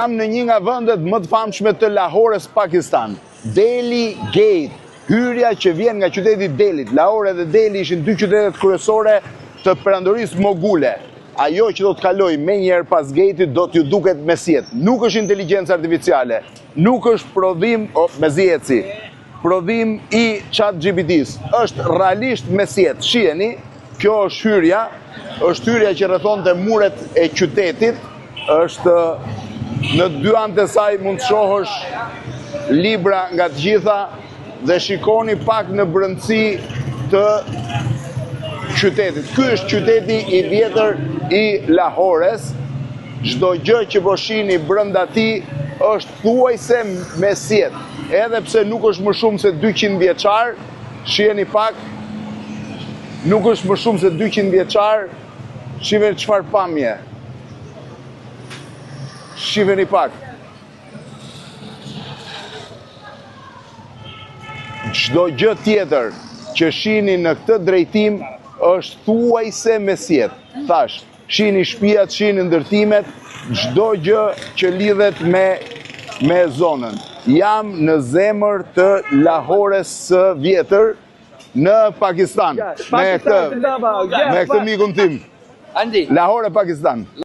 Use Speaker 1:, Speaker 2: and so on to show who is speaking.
Speaker 1: Jam në një nga vendet më të famshme të Lahores, Pakistan. Delhi Gate, hyrja që vjen nga qyteti i Delhit. Lahore dhe Delhi ishin dy qytetet kryesore të perandorisë mogule. Ajo që do të kaloj menjëherë pas gate-it do t'ju duket mesjetë. Nuk është inteligjencë artificiale, nuk është prodhim, o, mezi eci, prodhim i chat GPT-s. Është realisht mesjetë. Shiheni, kjo është hyrja, është hyrja që rrethonte muret e qytetit, është në dy anët e saj mund të shohësh libra nga të gjitha dhe shikoni pak në brendësi të qytetit. Ky është qyteti i vjetër i Lahores. Çdo gjë që po shihni brenda tij është thuajse mesjetë, edhe pse nuk është më shumë se 200 vjeçar, shiheni pak, nuk është më shumë se 200 vjeçar, shiheni çfarë pamje. Shiheni pak. Çdo gjë tjetër që shihni në këtë drejtim është thuajse mesjetë. Thash, shihni shtëpiat, shihni ndërtimet, çdo gjë që lidhet me me zonën. Jam në zemër të Lahores së vjetër në Pakistan. Me këtë me këtë mikun tim.
Speaker 2: Andi.
Speaker 1: Lahore, Pakistan.